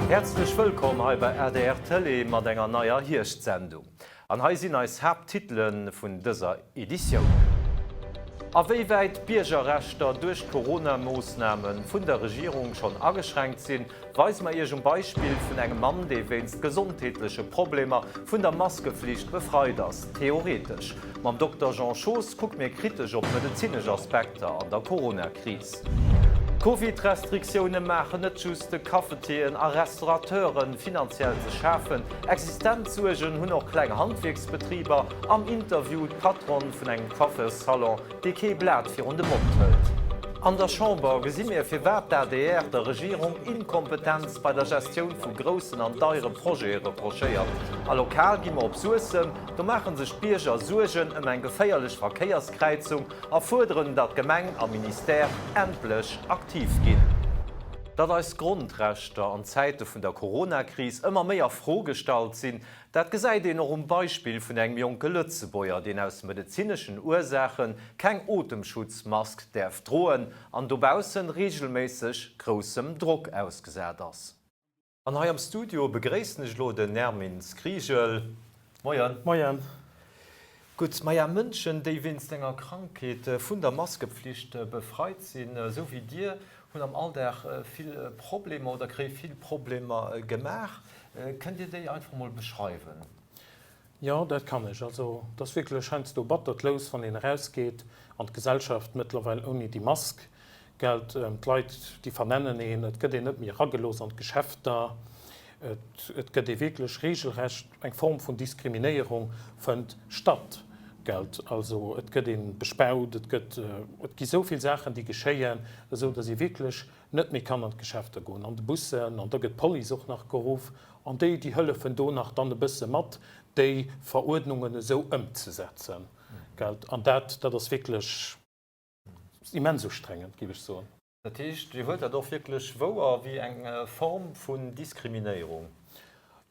Häerzlech wëllkomm hei bei adr Tëlee mat enger neier Hierschtsendung. An hei sinn eis Haapttitele vun dëser Editioun. A wéi wäit d'Biergerrechter duerch d'Corona-Moossname vun der Regierung schonn ageschränkt sinn, weise mer Iech um Beispill vun engem Mann, dee wéinst gesondheetleche Problemer vun der Maskeflicht befreit ass, theoretesch. Mam Dokter Jean Schoos kucke mir kritesch op medezinesch Aspekter an der Corona-Kris. D'Covid-Restriktioune maachen net just de Cafetieren a Restaurateure finanziell ze schafen. Existenzsuergen hunn och kleng Handwierksbetriber. Am Interview d'Patronne vun engem Coiffeursalon, dee kee Blat virun de Mond hëlt. An der Chamber gesi mir, firwat d'ADR der Regierung Inkompetenz bei der Gestioun vu groussen an deiere Projete reprochéiert. A lokal gi mer op Suessem, do maache sech d'Bierger Suergen ëm eng geféierlech Verkéierskräizung a fuerderen, datt Gemeng a Ministère endlech aktiv ginn. Datt eis Grondrechter an Zäite vun der Corona-Kris ëmmer méi a Fro gestallt sinn, Dat gesäit een och um Beispill vun engem jonke Lëtzebuerger, deen aus medezineschen Ursaache keng Otemschutzmask däerf droen an dobaussen reegelméisseg groussem Drock ausgesat ass. An hei am Studio begréissen ech elo den Nermin Skrijelj. Moien. Moien. Gutt, maja Mënschen, déi wéinst enger Krankheet vun der Maskepflicht befreit sinn, esou wéi Dir, hunn am Alldag vill Problemer oder kréie vill Problemer gemaach. Kënnt Dir déi einfach mol beschreiwen? Jo, dat kann ech. Also, et ass wierklech heiansdo batter d'Lous, wann een erausgeet an d'Gesellschaft mëttlerweil ouni déi Mask Gelt, d'Leit déi vernennen een, et gëtt een net méi eragelooss an d'Geschäfter, et gëtt ee wierklech regelrecht, eng Form vun Diskriminéierung fënnt statt, gelt, also et gëtt ee bespaut, et gëtt, et gi sou vill Saachen déi geschéien, esou datt ee wierklech net méi kann an d'Geschäfter goen, an de Bussen, an da gëtt d'Police och nach geruff an déi, déi hëllefen do nach dann e bësse mat, déi Veruerdnungen esou ëmzesetzen, gelt, an dat, dat ass wierklech. Ass immens ustrengend, géif ech soen. Dat heescht, Dir huelt dat och wierklech wouer wéi eng Form vun Diskriminéierung?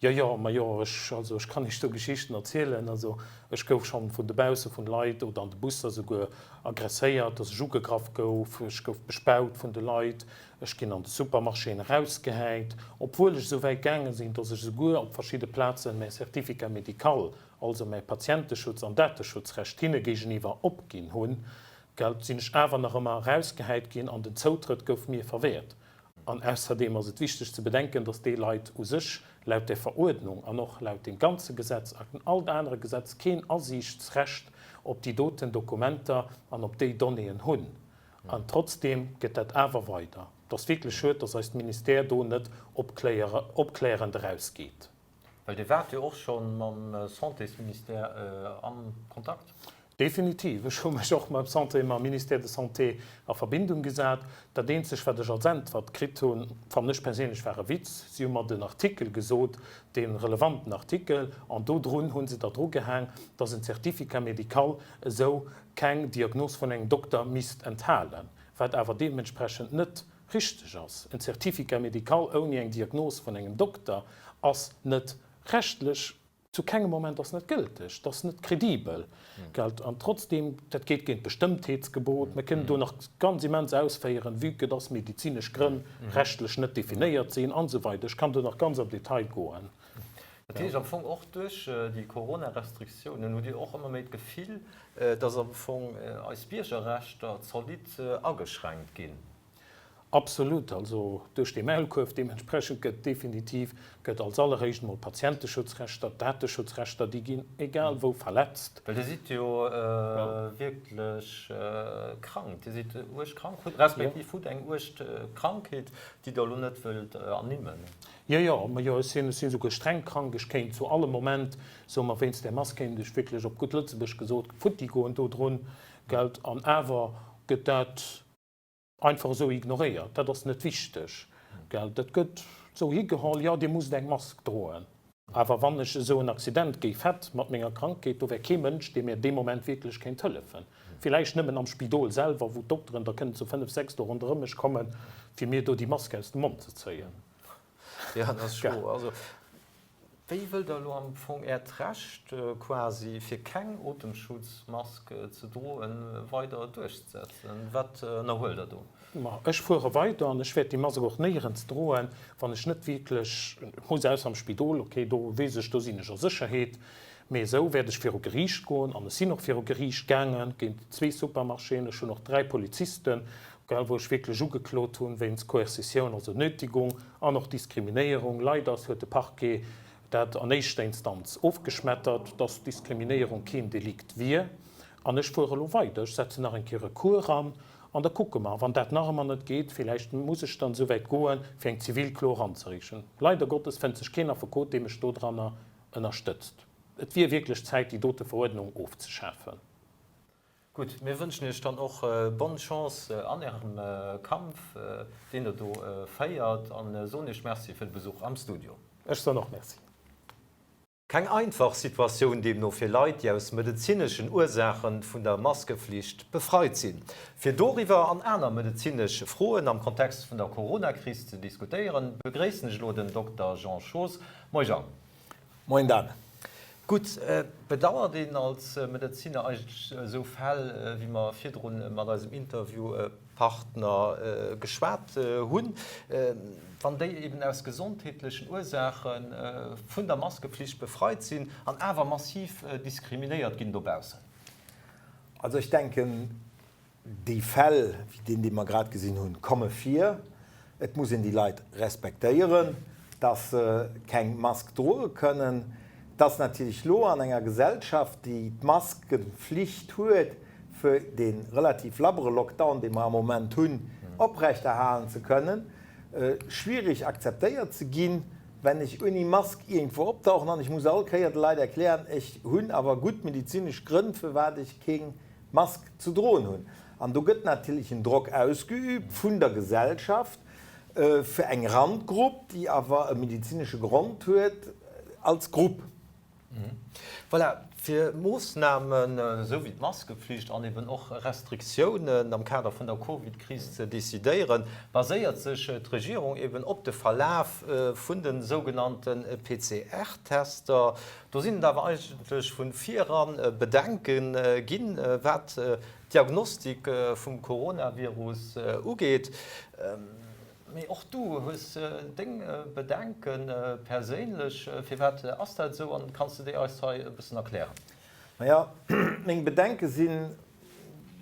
Jo, jo, majo, ech, also ech kann Iech do Geschichten erzielen. Also ech gouf schonn vun dobausse vun Leit oder an de Busser souguer agresséiert, dass ech ugegraff gouf, ech gouf bespaut vun de Leit, ech ginn an de Supermarchéen erausgehäit, obwuel ech esou wäit gaange sinn, dass ech souguer op verschidde Plazen mäi Certificat médical also mäi Patienteschutz an Dateschutzrecht hinne géigeniwwer opginn hunn, gell, sinn ech awer nach ëmmer erausgehäit ginn an den Zoutrëtt gouf mir verwäert. An ausserdeem ass et wichteg ze bedenken, dass déi Leit u sech laut där Veruerdnung an och laut deem ganze Gesetz an all anere Gesetz keen Asiichtsrecht op déi doten Dokumenter an op déi Donnéeën hunn. An trotzdeem gëtt dat awer weider. Et ass wierklech schued, dass eist Ministère do net opklärend erausgeet. Well Dir waart jo och scho mam Santésministère am Kontakt? Definitiv. Ech hu mech och mam Santé, mam Ministère de Santé a Verbindung gesat. Dat eenzeg, wat ech als Äntwert kritt hunn, fannen ech perséinlech, war e Witz. Si hu mer den Artikel gesot, dee relevanten Artikel, an do drun hu se da drugehaang, dass en Certificat médical esou keng Diagnos vun engem Dokter misst enthalen, wat awer deementsprechend net Richteg ass. En Certificat médical ouni eng Diagnos vun engem Dokter ass net rechtlech, zu kengem Moment ass net gëlteg, dat ass net kredibel, gelt. An trotzdeem, dat geet géint d'Bestëmmtheetsgebot. Mir kënnen do nach ganz immens ausféieren, vue que dass medezinesch Grënn rechtlech net definéiert sinn an esou weider. Ech kann do nach ganz am Detail goen. Dat heescht am Fong och duerch déi Corona-Restriktiounen hutt Dir och ëmmer méi d'Gefill, dass am Fong eis Biergerrechter zolidd ageschränkt ginn. Absolut. Also duerch dee Maulkuerf deementsprechend gëtt definitiv, gëtt als alleréischt emol d'Patienteschutzrechter, d'Dateschutzrechter, déi ginn egal wou verletzt. Well Dir sidd jo wierklech krank, Dir sidd uerg krank, respektiv hutt eng uerg Krankheet, déi Der elo net wëllt ernimmen. Jo, jo, majo, ech sinn, ech sinn esouguer streng krank. Ech kéint zu allem Moment, soe mer, wéinst där Mask kéint ech wierklech op gutt Lëtzebuerg gesot futti goen dodrun, gelt. An awer gëtt dat einfach esou ignoréiert. Dat ass net wichteg, gelt. Dat gëtt esou higeholl, jo, Dir musst eng Mask droen. Awer wann ech esou en Accident géif hätt mat menger Krankheet, do wär kee Mënsch, dee mir dee Moment wierklech kéint hëllefen. Villäicht nëmmen am Spidol selwer, wou d'Dokteren da kënnen zu 5, 6 do ronderëm mech kommen, fir mir do déi Mask aus dem Mond ze zéien. Jo, dat ass schro. Also. Wéi wëllt Der elo am Fong Äert Recht quasi, fir keng Otemschutzmask ze droen, weider duerchsetzen? Wat ënnerhuelt Der do? Ma ech fuere weider an ech wäert déi Mask och néierens droen, wann ech net wierklech muss, ausser am Spidol, okay, do weess ech, do sinn ech a Sécherheet. Mee esou wäert ech viru Geriicht goen an ech sinn och viru Geriicht gaange géint zwee Supermarchéen. Ech hunn och 3 Polizisten, wou ech wierklech ugeklot hunn wéinst Coercitioun, also Nötigung an och Diskriminéierung. Leider huet de Parquet dat an éischter Instanz ofgeschmettert, dass Diskriminéierung keen Delikt wier. An ech fuere elo weider, ech setzen nach eng Kéier Recours an an da kucke mer. Wann dat nach ëmmer net geet, villäicht muss ech dann esouwäit goen, fir eng Zivilklo eranzereechen. Leider Gottes fënnt sech keen Affekot, dee mech dodranner ënnerstëtzt. Et wier wierklech Zäit, déi dote Veruerdnung ofzeschafen. Gutt, mir wënschen Iech dann och bonne Chance an Ärem Kampf, deen Der do féiert, a soen Iech Merci fir de Besuch am Studio. Ech soen och Merci. Keng einfach Situatioun deemno fir Leit, déi aus medezineschen Ursaache vun der Maskeflicht befreit sinn. Fir doriwwer an aner medezinesch Froen am Kontext vun der Coronakris ze diskutéieren, begréissen ech elo den Dokter Jean Schoos. Moi Jean. Moien Dan. Gutt, bedauert een als Medeziner eigentlech esou Fäll, wéi mer virdrun mat eisem Interviewpartner geschwat hunn, wann déi eben aus gesondheetlechen Ursaache vun der Maskeflicht befreit sinn an awer massiv diskriminéiert ginn dobaussen? Also ech denken, Déi Fäll, wéi deen, dee mer grad gesinn hunn, komme vir. Et muss een déi Leit respektéieren, dass se keng Mask droe kënnen. Et ass natierlech elo an enger Gesellschaft, déi d'Maskeflicht huet, fir dee relativ labbere Lockdown, dee mer am Moment hunn, oprechterhalen ze kënnen, schwierig akzeptéiert ze ginn, wenn ech ouni Mask iergendwou optauchen an ech muss all Kéier de Leit erklären, ech hunn awer gutt medezinesch Grënn, firwat ech keng Mask ze droen hunn. An do gëtt natierlech en Drock ausgeübt vun der Gesellschaft fir eng Randgrupp, déi awer e medezinesche Grond huet als Grupp. Voilà, fir Moossnamen, esou wéi d'Maskeflicht an eben och Restriktiounen am Kader vun der Covid-Kris ze decidéieren, baséiert sech d'Regierung eben op de Verlaf vun de sougenannte PCR-Tester. Do sinn et awer eigentlech vu vir eran Bedenke ginn, wat d'Diagnostik vum Coronavirus ugeet. Mee och du hues deng Bedenke perséinlech. Firwat ass dat esou an kanns de déi eis hei e bëssen erklären? Naja, meng Bedenke sinn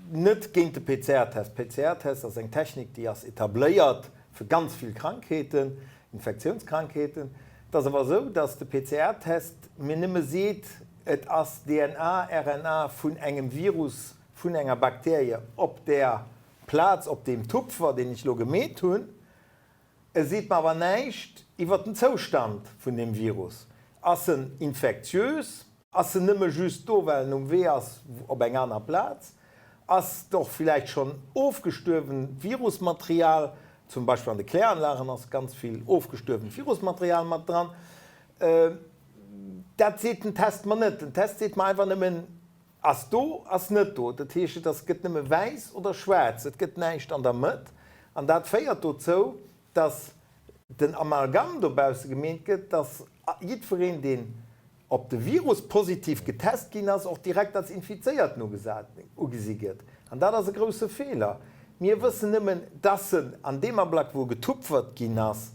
net géint de PCR-Test. PCR-Test ass eng Technik, déi ass etabléiert fir ganz vill Krankheeten, Infektiounskrankheeten. Et ass awer esou, dass de PCR-Test mir nëmme seet, et ass DNA, RNA vun engem Virus, vun enger Bakterie op där Plaz, op deem Tupfer, deen ech elo gemeet hunn. E seet mer awer näischt iwwer den Zoustand vun deem Virus. Ass en infektiös? Ass en nëmme just do, well en um Wee ass op eng aner Plaz? Ass et och villäicht schonn ofgestuerwent Virusmaterial? Zum Beispill an de Kläranlagen ass ganz vill ofgestuerwent Virusmaterial mat dran. Dat seet den Test mer net. Den Test seet mer einfach nëmmen, ass do, ass net do. Dat heescht, et ass, gëtt nëmme wäiss oder schwaarz, et gëtt näischt an der Mëtt. An dat féiert dozou, dass den Amalgam dobausse gemeent gëtt, dass jiddwereen, deen op de Virus positiv getest ginn ass, och direkt als infizéiert ugesi gëtt. An dat ass e grousse Feeler. Mir wëssen nëmmen, dass en an deem Ablack, wou e getupfert ginn ass,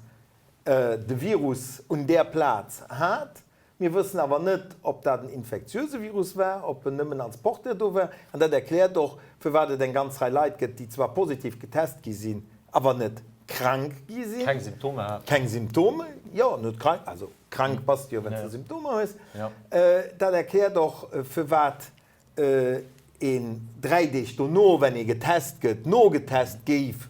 de Virus un där Plaz hat. Mir wëssen awer net, ob dat en infektiöse Virus war, ob en nëmmen als Porteur do war. An dat erkläert och, firwat et eng ganz Rei Leit gëtt, déi zwar positiv getest gi sinn, awer net krank gi sinn. Keng Symptome haten. Keng Symptome, jo, net krank, also krank bass de jo, wann s de Symptomer hues. Dat erkläert och, firwat een 3 Deeg dono, wenn ee getest gëtt, nogetest géif,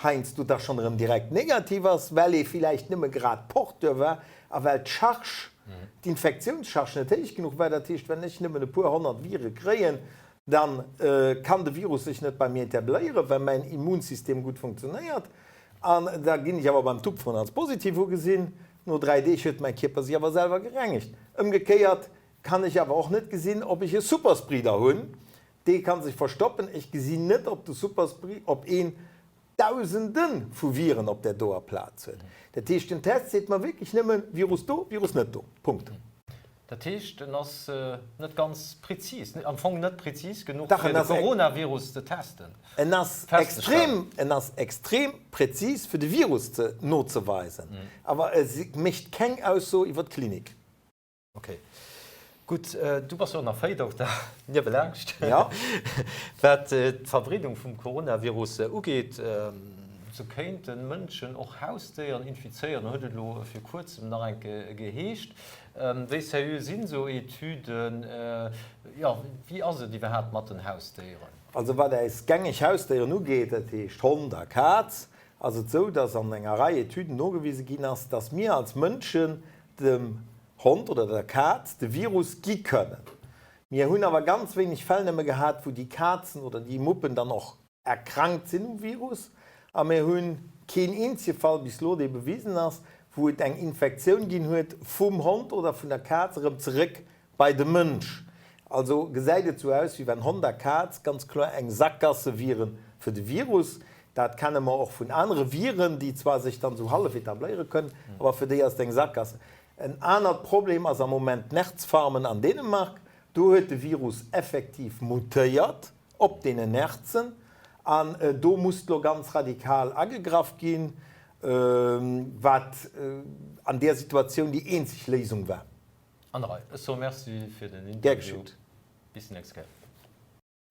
heiansdo da schonn erëm direkt negativ ass, well ee villäicht nëmme grad Porteur war a well d'Charge, d'Infektiounscharge net héich genuch war. Dat heescht, wenn ech nëmmen e puer 100 Vire kréien, da kann de Virus sech net bei mir etabléieren, well mäin Immunsystem gutt funktionéiert. An da ginn ech awer beim Tupferen als positiv ugesinn. No 3 Deeg huet mäi Kierper sech awer selwer gerengegt. Ëmgekéiert kann ech awer och net gesinn, ob ech e Superspreader hunn. Dee ka sech verstoppen. Ech gesinn net, ob de Superspre-, ob een. Dausende vu Viren op där doer Plaz huet. Dat heescht, den Test seet mer wierklech nëmmen, Virus do, Virus net do. Punkt. Dat heescht, en ass net ganz prezis, am Fong net prezis genuch, fir de Coronavirus ze testen, En ass extrem, en ass extrem prezis, fir de Virus ze nozeweisen, awer e mécht keng Ausso iwwer d'Klinik. Ok. Gutt, du bass jo och nach Véidokter, niewelaanscht. Jo. Wat d'Verbreedung vum Coronavirus ugeet, sou kéinte Mënschen och Hausdéieren infizéieren, huet et elo fir kuerzem nach eng Kéier geheescht. Wéi seriö sinn esou Etüden? Jo, wéi ass et iwwerhaapt mat den Hausdéieren? Also wat äis gängeg Hausdéieren ugeet, dat heescht Hond a Kaz, ass et esou, dass an enger Rei Etüden nogewise ginn ass, dass mir als Mënschen dem Hond oder der Kaz de Virus gi kënnen. Mir hunn awer ganz wéineg Fäll nëmme gehat, wou déi Kazen oder déi Muppen dann och erkrankt sinn um Virus. A mir hu keen eenzege Fall bis elo, dee bewisen ass, wou et eng Infektioun ginn huet vum Hond oder vun der Kaz erëm zeréck bei de Mënsch. Also gesäit et sou aus, wéi wann Hond a Kaz ganz kloer eng Sakgasse wiere fir de Virus. Dat kenne mer och vun anere Viren, déi zwar sech dann sou hallef etabléiere kënnen, awer fir déi ass et eng Sakgasse. En anert Problem ass am Moment d'Nerz-Farmen an Dänemark. Do huet de Virus effektiv mutéiert op deenen Nerzen an do muss lo ganz radikal agegraff ginn, wat an där Situatioun déi eenzeg Léisung war. An der Rei. Ech soe Merci fir den Interview. Bis déi nächst Kéier.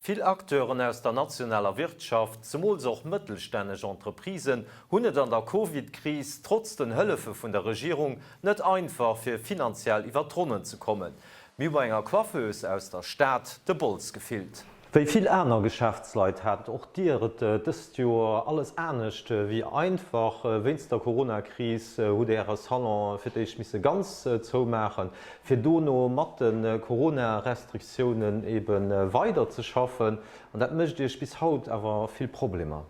Vill Acteuren aus der nationaler Wirtschaft, zemools och mëttelstänneg Entreprisen, hunn et an der Covid-Kris, trotz den Hëllefe vun der Regierung, net einfach fir finanziell iwwer d'Ronnen ze kommen. Mir hu bei enger Coiffeuse aus der Stad de Bols gefillt. Wéi vill aner Geschäftsleit hat och Dir et dëst Joer alles anescht wéi einfach. Wéinst der Corona-Kris hutt Äre Salon fir d'éischt misse ganz zoumaachen, fir dono mat de Corona-Restriktiounen ebe weider ze schaffen. An dat mécht Iech bis haut awer vill Problemer.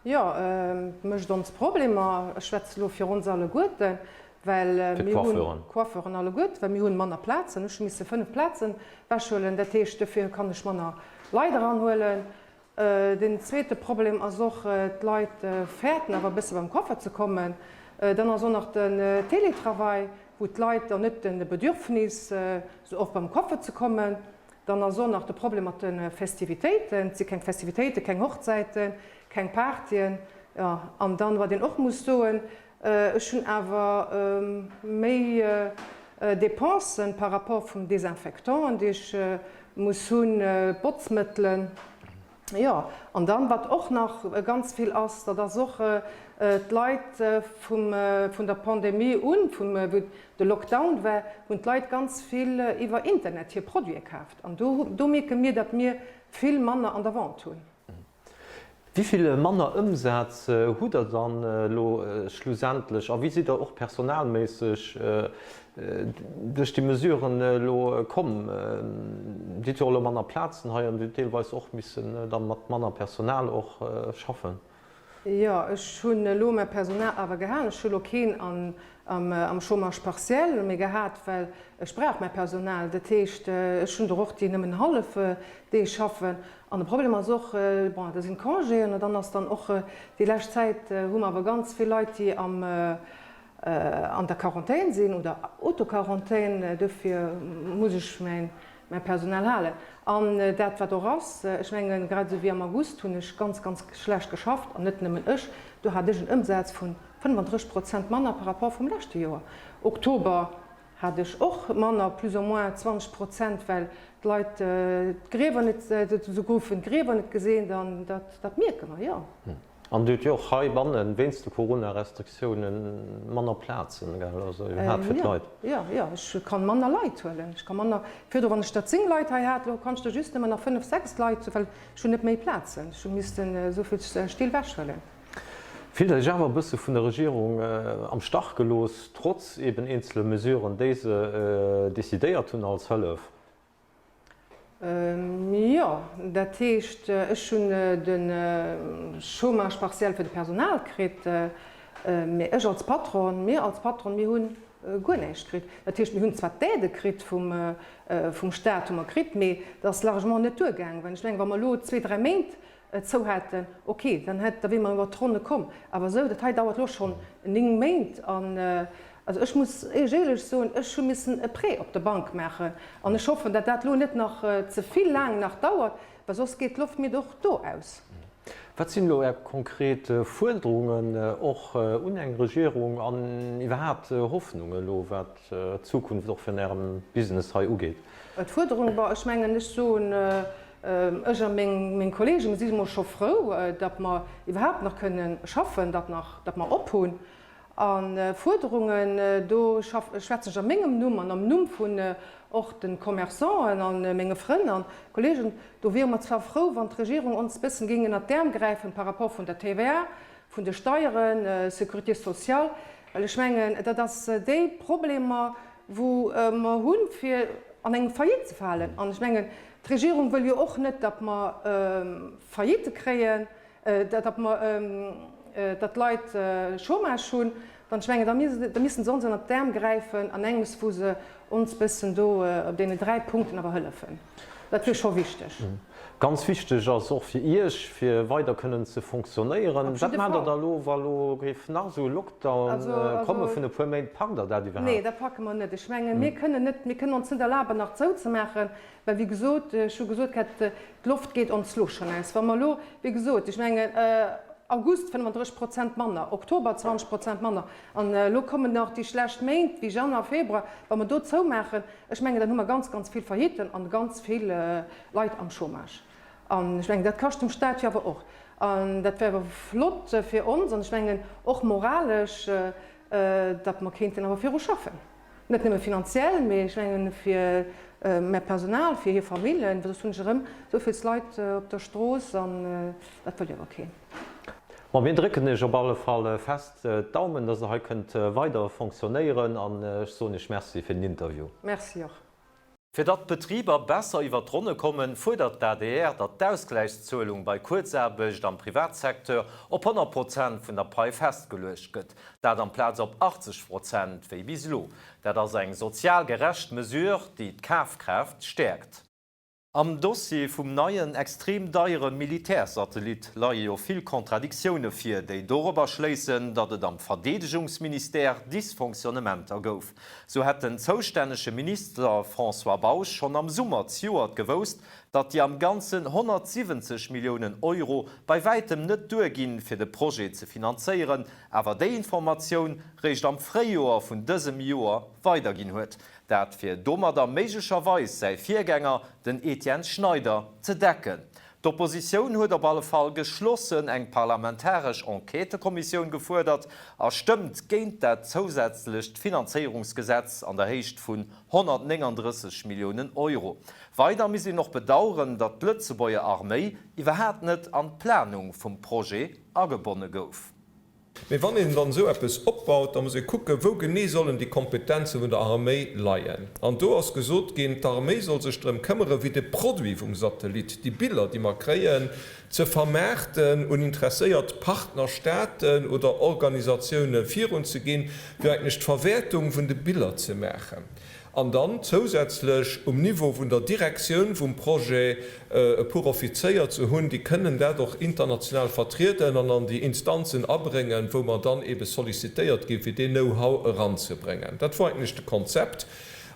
Jo, et mécht ons Problemer. Ech schwätze elo fir ons alleguerten, well mir hunn, d'Coiffeuren alleguerten, well mir hunn manner Plazen. Ech hu misse 5 Plazen ewechhuelen, dat heescht, dofir kann ech manner Leit eranhuelen. Den zweete Problem ass och, d'Leit fäerten awer e bësse beim Coiffeur ze kommen. Dann ass och nach den Télétravail, wou d'Leit dann net de Bedürfnis, sou oft beim Coiffeur ze kommen. Dann ass och nach de Problem mat de Festivitéiten. Et si keng Festivitéiten, keng Hochzäiten, keng Partyen. Jo, an dann, wat een och muss soen, ech hunn awer méi Dépensen par rapport vum Désinfectanten, déi ech muss hunn, Botzmëttelen. Jo, an dann, wat och nach ganz vill ass, dat ass och d'Leit vum, vun der Pandemie un, vum, wou de Lockdown war, hunn d'Leit ganz vill iwwer Internet hir Produite kaaft. An do, do mierke mir, datt mir vill manner an der Vente hunn. Wéi vill manner Ëmsaz hutt Der dann elo schlussendlech a wéi sidd Der och personalméisseg duerch déi Mesuren elo komm? Dir hutt jo och elo manner Plazen hei an Dir hutt deelweis och missen da mat manner Personal och schaffen. Jo, ech hunn elo mäi Personal awer gehalen. Ech hu elo keen am Chômage partiel méi gehat, well ech brauch mäi Personal. Dat heescht, ech hunn der och, déi nëmmen hallef Deeg schaffen. An de Problem ass och, bon, da sinn d'Congéen an dann ass dann och déi lescht Zäit hu mer awer ganz vill Leit, déi am an der Quarantaine sinn oder Autoquarantaine. Dofir muss ech mäin Personal halen. An dat, wat och ass, ech mengen, grad esou wéi am August hunn ech ganz, ganz schlecht geschafft, an net nëmmen ech, do hat ech en Ëmsaz vu 35 Prozent manner par rapport vum leschte Joer. Oktober hat ech och manner, plus ou moins 20 Prozent, well d'Leit d'Griewer net, esou goufen d'Griewer net geseent an dat mierke mer, jo. An Dir hutt jo och heibannen, wéinst de Corona-Restriktiounen, manner Plazen, gell, also iwwerhaapt fir d'Leit. Jo, jo, ech kann manner Leit huelen. Ech ka manner, virdru wann ech der 10 Leit hei hat, elo kann ech der just nëmmen nach 5, 6 Leit, well ech hunn net méi Plazen. Ech hu missten esou vill Still wechhuelen. Fillt Der Iech awer e bësse vun der Regierung am Stach gelooss, trotz eben eenzele Mesuren, déi se decidéiert hunn als Hëllef? Jo, dat heescht, ech hunn de Chômage partiel fir de Personal kritt, mee ech als Patron, mir als Patron, mir hunn. guer näischt kritt. Dat heescht, mir hunn zwar d'Aidë kritt vum, vum Staat hu mer kritt, mee dat ass largement net duergaangen. Well ech mengen, wa mer elo zwee, dräi Méint zou hätten, okay, dann hätt, da wier mer iwwert d'Ronne komm. Awer esou, dat hei dauert elo schonn 9 Méint an also ech muss Iech éierlech soen, ech hu missen e Prêt op der Bank maachen an ech hoffen, datt dat elo net nach ze vill laang nach dauert, well soss geet d'Loft mir och do aus. Wat sinn elo Är konkret Fuerderungen och un eng Regierung an iwwerhaapt Hoffnungen elo, wat d'Zukunft och vun Ärem Business hei ugeet? D'Fuerderung, bon, ech mengen, ech soen, ech a meng Kollegen, mir si emol scho frou, datt mer iwwerhaapt nach kënne schaffen, datt nach, datt mer op hunn. A Fuerderungen, do schwätzen ech a mengem Numm an am Numm vun och de Commerçanten a menge Frënn a Kollegen, do wiere mer zwar frou, wann d'Regierung ons e bëssen géing ënnert d'Äerm gräifen par rapport vun der TVA, vun de Steieren, Sécurité sociale, well ech mengen, dat ass déi Problemer, wou mer hunn, fir an eng Faillite ze falen. An ech mengen, d'Regierung wëll jo och net, datt mer Faillite kréien, datt mer, datt d'Leit Chômage hunn. Dann, ech mengen, da missten se ons ënnert d'Äerm gräifen an engems, wou se ons bëssen do op deenen 3 Punkten awer hëllefen. Dat wier scho wichteg. Ganz wichteg ass och fir Iech, fir weider kënnen ze fonctionnéieren. Wat maacht Der da elo, wa elo géif nach esou e Lockdown komme vun e puer Méint? Packt Der dat iwwerhaapt? Nee, dat packe mer net. Ech mengen, mir kënnen net, mir kënnen ons net erlaben, nach zouzemaachen, well wéi gesot, ech hu gesot gehat, d'Loft geet ons elo schonn aus. Wa mer elo, wéi gesot, ech mengen, August 35 Prozent manner, Oktober 20 Prozent manner, an elo kommen nach déi schlecht Méint wéi Januar, Februar, wa mer do zoumaachen, Ech mengen, dann hu mer ganz, ganz vill Failliten an ganz vill Leit am Chômage. An ech mengen, dat kascht dem Stat jo awer och. An dat wär awer flott fir ons an ech mengen och moralesch, datt mer kéinten awer viru schaffen. Net nëmme finanziell, mee ech mengen fir mä Personal, fir hir Famillen, well soss hunn ech erëm esou vill Leit op der Strooss an dat wëll jo awer keen. Bon, mir drécken Iech op alle Fall fest d'Daumen, dass Der hei kënnt weider fonctionnéieren an ech soen Iech Merci fir den Interview. Merci och. Fir datt d'Betriber besser iwwer d'Ronne kommen, fuerdert d'ADR, datt d'Ausgläichszuelung bei Kuerzaarbecht am Privatsecteur op 100 Prozent vun der Pai festgeluecht gëtt. Dat amplaz op 80 Prozent wéi bis elo. Dat ass eng sozial gerecht Mesure, déi d'Kafkraaft stäerkt. Am Dossier vum neien, extrem deiere Militärsatellit leie jo vill Contradictioune vir, déi dorobber schléissen, datt et am Verdeedegungsministère Dysfonctionnementer gouf. Sou hätt den zoustännege Minister François Bausch schonn am Summer zejoert gewousst, datt déi am Ganzen 170 Milliounen Euro bei wäitem net duerginn, fir de Projet ze finanzéieren, awer déi Informatioun réischt am Fréijoer vun dësem Joer weiderginn huet. Dat fir domadder méiglecherweis säi Virgänger, den Etienne Schneider, ze decken. D'Oppositioun huet op alle Fall geschlossen eng parlamentaresch Enquêtëkommissioun gefuerdert a stëmmt géint dat zousätzlecht Finanzéierungsgesetz an der Héicht vun 139 Milliounen Euro. Weider misst een och bedaueren, datt d'Lëtzebuerger Arméi iwwerhaat net an d'Planung vum Projet agebonne gouf. Mee wann een dann esou eppes opbaut, da muss ee kucken, wou genee sollen déi Kompetenze vun der Arméi leien. An do ass gesot ginn, d'Arméi soll sech drëm këmmere fir de Produit vum Satellit, déi Biller, déi mer kréien, ze vermaarten, un interesséiert Partnerstaaten oder Organisatioune virunzeginn, fir eigentlech d'Verwäertung vun de Biller ze maachen. An dann zousätzlech um Niveau vun der Direktioun vum Projet e puer Offizéier ze hunn, déi kënnen dat och international vertrieden an an déi Instanzen abréngen, wou mer dann eebe sollicitéiert ginn, fir deen Know-how eranzebréngen. Dat wor eigentlech de Konzept.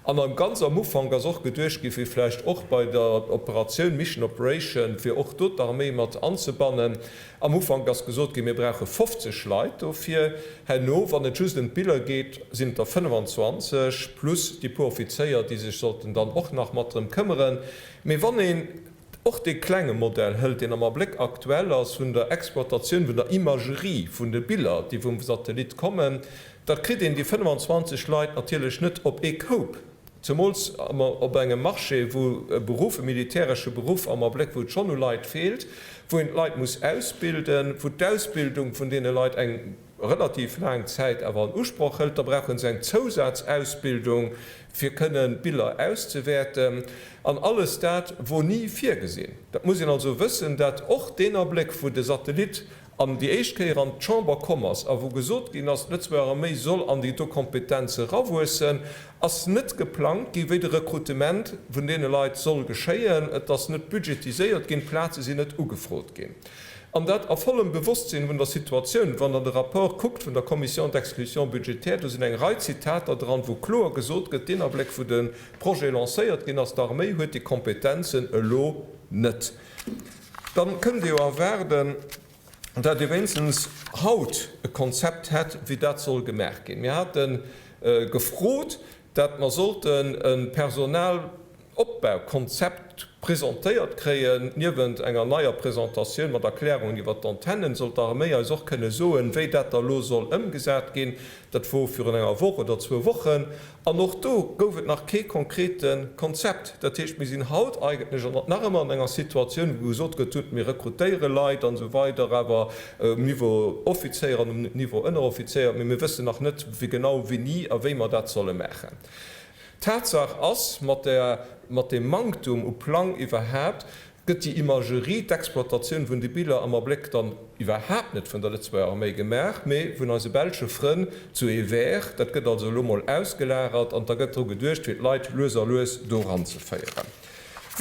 An am ganz am Ufank ass och geduecht gi fir vläicht och bei der Operatioun, Mission Operation, fir och do d'Arméi mat anzebannen. Am Ufank ass gesot ginn, mir brauche 50 Leit dofir. Herno, wann et just ëm d'Biller geet, sinn et der 25, plus déi puer Offizéier, déi sech sollten dann och nach mat drëm këmmeren. Mee wann een och dee klenge Modell hëlt, deen am Abléck aktuell ass, vun der Exploitatioun vun der Imagerie vun de Biller, déi vum Satellit kommen, da kritt een déi 25 Leit natierlech net op ee Koup. Zemools op engem Marché, wou e Beruff, e militäresche Beruff am Abléck, wou et schonn u Leit feelt, wou een d'Leit muss ausbilden, wou d'Ausbildung vun deene Leit eng relativ laang Zäit awer an Usproch hëlt, da brauche se eng Zousazausbildung, fir kënnen d'Biller auszewäerten. An alles dat wor ni virgesinn. Dat muss een also wëssen, dat och deen Abléck, wou de Satellit. An déi éischt Kéier an d'Chamber komm ass a wou gesot ginn ass, d'Lëtzebuerger Arméi soll an déi do Kompetenze rawuessen, ass net geplangt ginn, wéi de Rekrutement vun deene Leit soll geschéien. Et ass net budgetiséiert ginn, d'Plaze sinn net ugefrot ginn. An dat a vollem Bewosstsinn vun der Situatioun. Wann Der de Rapport kuckt vun der Commission d'exécution budgétaire, do sinn eng Rei Zitater dran, wou kloer gesot gëtt, deen Abléck, wou de Projet lancéiert ginn ass, d'Arméi huet déi Kompetenzen elo net. Dann kënnt Dir jo erwaarden, dat Dir wéinstens haut e Konzept hätt, wéi dat soll gemaach ginn. Mir hate gefrot, dat mer sollten e Personalopbaukonzept presentéiert kréien. Niewent enger neier Presentatioun mat Erklärungen iwwert d'Antennen, sollt d'Arméi eis och kënne soen, wéi dat da elo soll ëmgesat ginn. Dat wor virun enger Woch oder zwou Wochen. An och do gouf et nach kee konkrete Konzept. Dat heescht, mir sinn haut eigentlech nach ëmmer an enger Situatioun, wou gesot gëtt, hutt, mir rekrutéiere Leit an esou weider, awer um Niveau Offizéier an um Niveau Ënneroffizéier, mee mir wëssen nach net wéi genau, wéini a wéi mer dat solle maachen. Tatsaach ass, mat der, mat deem Manktum u Plang iwwerhaapt, Gëtt déi Imagerie, d'Exploitatioun vun de Biller am Abléck dann iwwerhaapt net vun der Lëtzebuerger Arméi gemaach, mee vun eise belsche Frënn zu Evere? Dat gëtt also elo mol ausgelagert an da gëtt dru geduecht, fir d'Leit lues a lues do eranzeféieren.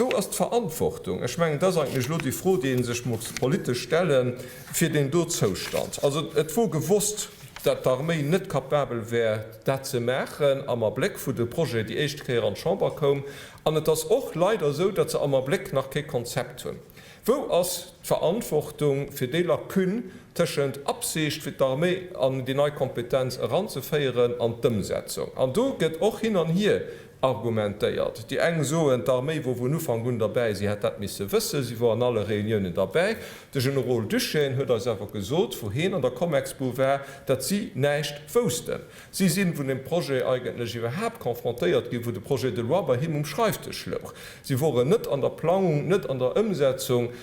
Wou ass d'Verantwortung? Ech mengen, dat ass eigentlech elo déi Fro, déi ee sech muss politesch stellen, fir deen do Zoustand. Also et wor gewosst, dat d'Arméi net capabel wär, dat ze maachen am Abléck, wou de Projet déi éischte Kéier an d'Chamber koum. An et ass och leider esou, datt se am Abléck nach kee Konzept hunn. Wou ass d'Verantwortung fir déi Lacune tëschent Absicht, fir d'Arméi an déi nei Kompetenz eranzeféieren, an d'Ëmsetzung? An do gëtt och hin an hier argumentéiert. Déi eng soen, d'Arméi wor vun Ufank un derbäi, si hätt dat misse wëssen, si wor an alle Reuniounen derbäi. De Generol Duchesne huet eis awer gesot, wou heen an der Comexbu war, datt si näischt woussten. Si sinn vun dem Projet eigentlech iwwerhaapt confrontéiert ginn, wou de Projet de loi bei him um Schreifdësch louch. Si woren net an der Plangung, net an der Ëmsetzung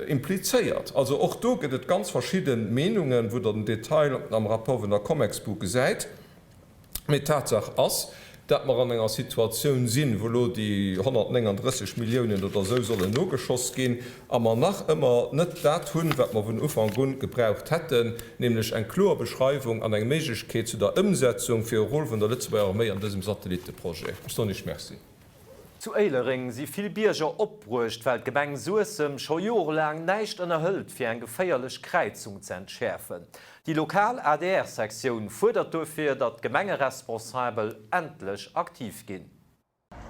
implizéiert. Also och do gëtt et ganz verschidde Meenungen, wou Der den Detail am Rapport vun der Comexbu gesäit. Mee Tatsaach ass, dat mer an enger Situatioun sinn, wou elo déi 139 Milliounen oder esou sollen nogeschoss ginn a mer nach ëmmer net dat hunn, wat mer vun Ufank un gebraucht hätten, nämlech eng kloer Beschreiwung an eng Méiglechkeet zu der Ëmsetzung fir e Rôle vun der Lëtzebuerger Arméi an dësem Satellitteprojet. Ech soen Iech Merci. Zu Éilereng si vill Bierger opbruecht, well d'Gemeng Suessem scho jorelaang näischt ënnerhëlt, fir eng geféierlech Kräizung ze entschäerfen. Déi lokal ADR-Sektioun fuerdert dofir, datt d'Gemengeresponsabel endlech aktiv ginn.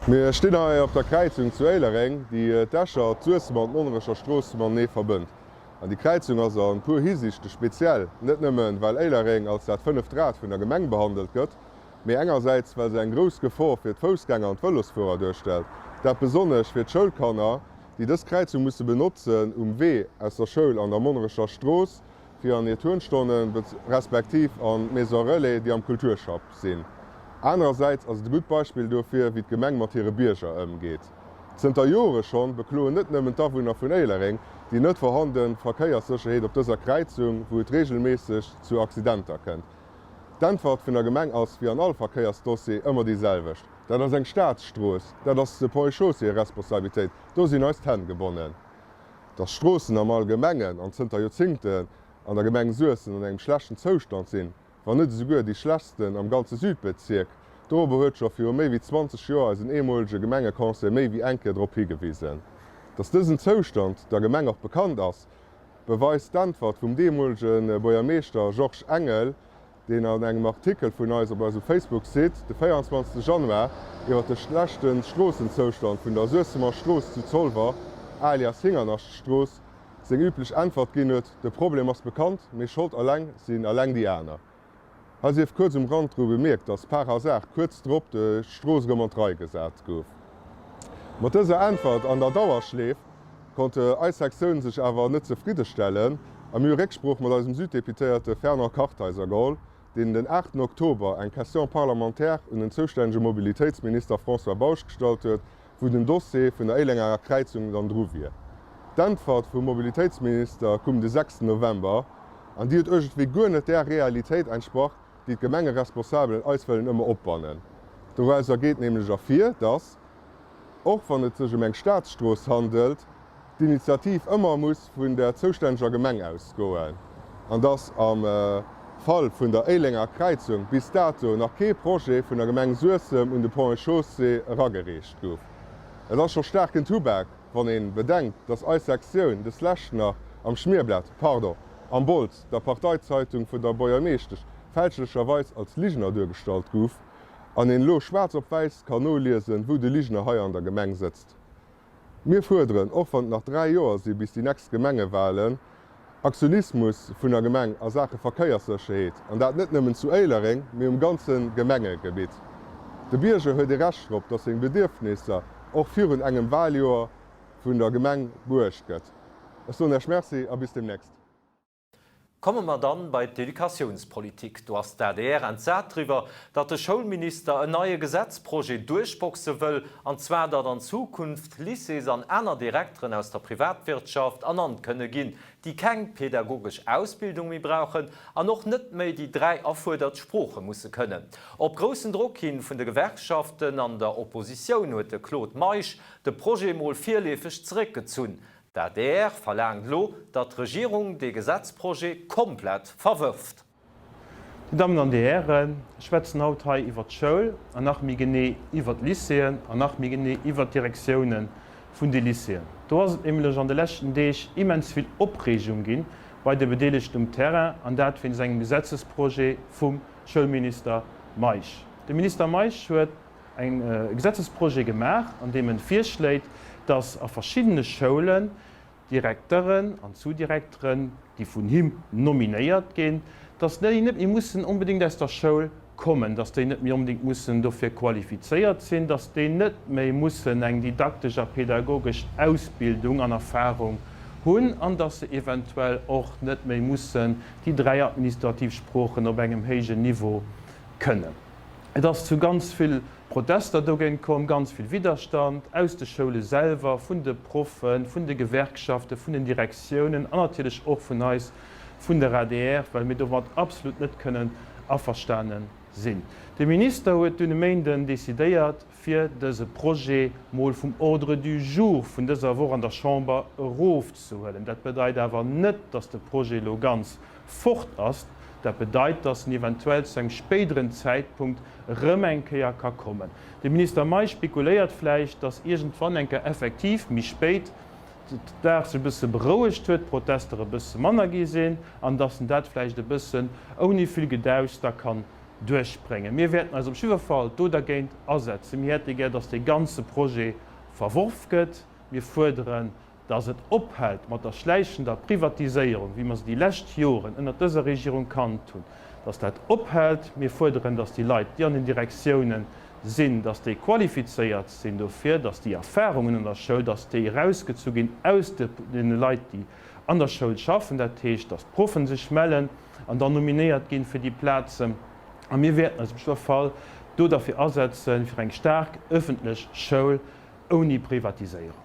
Mir stinn hei op der Kräizung zu Éilereng, déi d'Escher, d'Suessemer an d'Monnerecher Strooss matenee verbënnt. An déi Kräizung ass a puer Hisiichte speziell, net nëmmen, well Éilereng als dat fënneft Rad vun der Gemeng behandelt gëtt, mee engersäits well se eng grouss Gefor fir d'Foussgänger an d'Vëlosfuerer duerstellt, dat besonnesch fir d'Schoulkanner, déi dës Kräizung musse benotzen um Wee aus der Schoul an der Monnerecher Strooss fir an hir Turnstonnen respektiv an d'Maison Relais, déi am Kulturschapp sinn. Anerersäits ass et e gutt Beispill dofir, wéi d'Gemeng mat hire Bierger ëmgeet. Zënter Jore schonn bekloen net nëmmen d'Awunner vun Éilereng déi net vorhanden Verkéierssécherheet op dëser Kräizung, wou et reegelméisseg zu Accidenter kënnt. D'Äntwert vun der Gemeng ass, wéi an all Verkéiersdossier, ëmmer déi selwecht, Dat ass eng Staatsstrooss, dat ass de Ponts et Chaussées hir Responsabilitéit, do sinn eis d'Hänn gebonnen. Datt Stroossen am Allgemengen an zënter Joerzingten an der Gemeng Suessem an engem schlechten Zoustand sinn, wann net esouguer déi schlechtsten am ganze Südbezierk, dorobber huet scho viru méi wéi 20 Joer eisen eemolege Gemengeconseil méi wéi eng Kéier drop higewisen. Datt dësen Zoustand der Gemeng och bekannt ass, beweist d'Äntwert vum deemolege Buergermeeschter Georges Engel, deen an engem Artikel vun eis op eisem Facebook-Site de 24 Januar iwwer de schlechte Stroossenzoustand vun der Suessemer Strooss zu Zolwer, alias Hingernaschtstrooss, seng üblech Äntwert ginn huet, De Problem ass bekannt, mee Schold alleng sinn alleng déi aner. Hei sief kuerz um Rand dru bemierkt, datt par hasard kuerz drop de Strooss erëm an d'Rei gesat gouf. Mat dëser Äntwert an der Dauerschleef konnt eis Sektioun sech awer net zefridde stellen a mir hu Récksprooch mat eisem Süddeputéierte Fernand Kartheiser geholl, deen den 8 Oktober eng Question parlementaire un den zoustännege Mobilitéitsminister François Bausch gestallt huet, wou den Dossier vun der Éilenger Kräizung dann dru wier. D'Äntwert vum Mobilitéitsminister koum de 6 November. An déi huet iergendwéi guer net där Realitéit entsprach, déi d'Gemengeresponsabelen eis wëllen ëmmer opbannen. Dorauser geet nämlech ervir, dass, och wann et sech ëm eng Staatsstrooss handelt, d'Initiativ ëmmer muss vun der zoustänneger Gemeng ausgoen an dass am Fall vun der Éilenger Kräizung bis dato nach kee Projet vun der Gemeng Suessem un de Ponts et Chaussées eragereecht gouf. Et ass scho staarken Tubak, wann ee bedenkt, dass eis Sektioun des Lescht nach am Schmierblat, pardon, am Bols, der Parteizeitung vun der Buergermeeschtesch, fälschlecherweis als Ligner duergestallt gouf an een elo schwaarz op wäiss kann noliesen, wou de Ligner hei an der Gemeng sëtzt. Mir fuerderen, och wann et nach 3 Joer si bis déi nächst Gemengewahlen, Aktionismus vun der Gemeng a Saache Verkéierssécherheet, an dat net nëmmen zu Éilereng, mee um ganze Gemengegebitt. De Bierger huet e Recht drop, datt seng Bedierfnisser och virun engem Wahljoer vun der Gemeng beuecht gëtt. Ech soen Iech Merci a bis demnächst. Komme mer dann bei d'Educatiounspolitik. Do ass d'ADR entsat driwwer, datt de Schoulminister en neie Gesetzprojet duerchboxe wëll, an zwar datt an Zukunft Lycées an aner Direkteren aus der Privatwirtschaft ernannt kënne ginn, déi keng pedagogesch Ausbildung méi brauchen an och net méi déi 3 erfuerdert Sprooche musse kënnen. Op groussen Drock hin vun de Gewerkschaften an der Oppositioun huet de Claude Meisch de Projet mol virleefeg zeréckgezunn. D'adr verlaangt elo, datt d'Regierung dee Gesetzprojet komplett verwërft. Dir Dammen an Dir Hären, ech schwätzen haut hei iwwert d'Schoul an nach méi genee iwwert d'Lycéeën an nach méi genee iwwert d'Direktiounen vun de Lycéeën. Do ass et nämlech an de leschten Deeg immens vill Opreegung gi bei de Bedeelegten um Terrain, an dat wéinst engem Gesetzesprojet vum Schoulminister Meisch. De Minister Meisch huet e Gesetzesprojet gemaach, an deem en virschléit, dass a verschiddene Schoulen Direkteren an Sous-Direkteren, déi vun him nominéiert ginn, dass déi net méi mussen onbedéngt aus der Schoul kommen, dass déi net méi onbedéngt mussen dofir qualifizéiert sinn, dass déi net méi mussen eng didaktesch a pedagogesch Ausbildung an Erfahrung hunn an dass se eventuell och net méi mussen déi 3 administrativ Sproochen op engem héijen Niveau kënnen. Et ass zu ganz vill Protester dogéint komm, ganz vill Widderstand aus de Schoule selwer, vun de Proffen, vun de Gewerkschaften, vun den Direktiounen an natierlech och vun eis, vun der adr, well mir domat absolut net kënnen averstane sinn. De Minister huet dunn e Méinden decidéiert, fir dëse Projet mol vum Ordre du jour vun dëser Woch an der Chamber erofzehuelen. Dat bedeit awer net, dass de Projet elo ganz fort ass. Dat bedeit, dass en eventuell zu engem spéideren Zäitpunkt erëm eng Kéier ka kommen. De Minister Meisch spekuléiert vläicht, dass iergendwann eng Kéier effektiv méi spéit d'Saach sech e bësse berouegt huet, d'Protester e bësse manner gi sinn an dass en dat vläicht e bëssen ouni vill Gedauschs da kann duerchbréngen. Mir wäerten eis op jidfer Fall do dergéint asetzen. Mir hätte gär, dass dee ganze Projet verworf gëtt. Mir fuerderen, dass et ophält mat der schläichender Privatiséierung, wéi mer se déi lescht Joren ënnert dëser Regierung kannt hunn, dass dat ophält. Mir fuerderen, dass déi Leit, déi an den Direktiounen sinn, dass déi qualifizéiert sinn dofir, dass déi Erfahrung hunn an der Schoul, dass déi erausgezu ginn aus deene Leit, déi an der Schoul schaffen, dat heescht, dass d'Proffen sech mellen an dann nominéiert ginn fir déi Plazen. A mir wäerten eis op jiddwer Fall do derfir asetzen, fir eng staark öffentlech Schoul ouni Privatiséierung.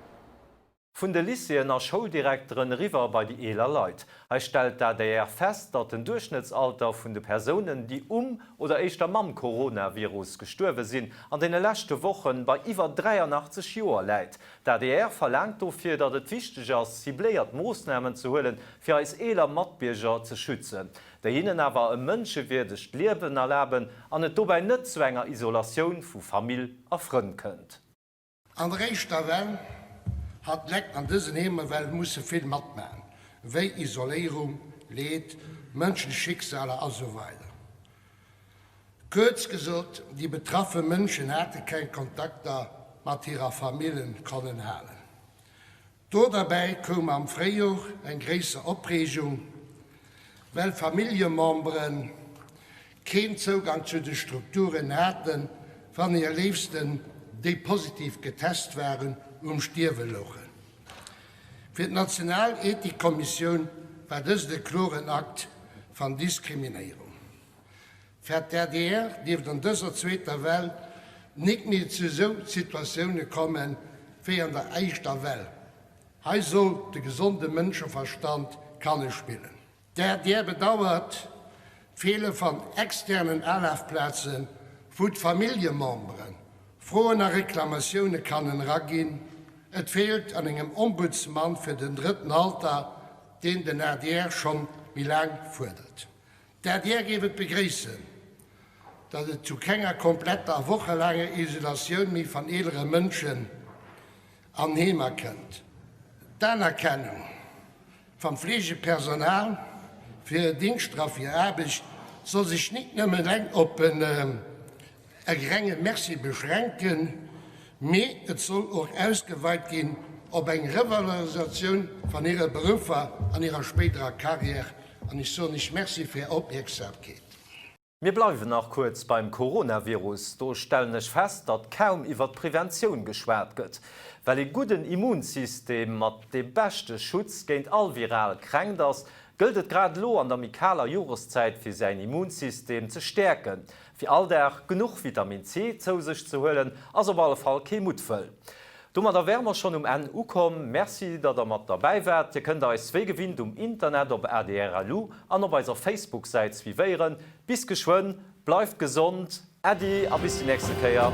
Vun de Lycéeën a Schouldirekteren eriwwer bei déi eeler Leit. Hei stellt d'ADR fest, datt den Duerchschnëttsalter vun de Persounen, déi um oder éischter mam Coronavirus gestuerwe sinn, an deene leschte Woche bei iwwer 83 Joer läit. D'ADR verlaangt dofir, datt et wichteg ass, cibléiert Moossnamen ze huelen, fir eis eeler Matbierger ze schützen, déi hinnen awer e mënschewierdegt Liewen erlaben an et dobäi net zu enger Isolatioun vu Famill a Frënn kënnt. An der éischter Well hat d'Lekt an dësen Heemer well musse vill matmaen, wéi Isoléierung, Leed, mënschlech Schicksaler a sou weider. Kuerz gesot, déi betraffe Mënschen hate keng Kontakter mat hirer Famillen konnen halen. Do derbäi koum am Fréijor eng gréisser Opreegung, well Familljemembere keen Zougang zu de Strukturen haten, wann hir Léifsten, déi positiv getest waren, um Stierwe louchen. Fir d'national Ethikkommissioun war dëst e kloren Akt van Diskriminéierung. Fir d'ADR dierft an dëser zweeter Well nik méi zu esou Situatioune kommen, wéi an der éischter Well. Hei soll de gesonde Mënscheverstand kanne spillen. D'ADR bedauert d'Feele van externen Alafplazen, wou d'Familljememberen Froen a Reklamatioune kannen eraginn. Et feelt an engem Ombudsman fir den drëtten Alter, deen den adr schonn méi laang fuerdert. D'adr géif et begréissen, datt et zu kenger kompletter a wochelaanger Isolatioun méi van eelere Mënschen an Heemer kënnt. D'Anerkennung vam Fleegepersonal fir hir Dingschter a fir hir Aarbecht soll sech nit nëmmen eleng op en e renge Merci beschränken, mee et soll och ausgeweit ginn op eng Revalorisatioun van hire Beruffer an hirer spéiderer Carrière. An ech soen Iech Merci fir Är Opmierksamkeet. Mir bleiwen nach kuerz beim Coronavirus. Do stellen ech fest, datt kaum iwwer d'Preventioun geschwat gëtt. Well ee gudden Immunsystem mat dee beschte Schutz géint all viral Kränkt ass, gëllt et grad elo an der méi kaler Joreszäit fir säin Immunsystem ze stäerken. Fir all Dag genuch Vitamin C zou sech ze huelen, ass op alle Fall kee Muttwëll. Domadder wäre mer schonn um Enn ukomm. Merci, datt der mat derbäi waart. Dir kënnt eis wéi gewinnt um Internet op adr.lu an op eiser Facebook-Säit suivéieren. Bis geschwënn, bleift gesond, Äddi a bis déi nächste Kéier.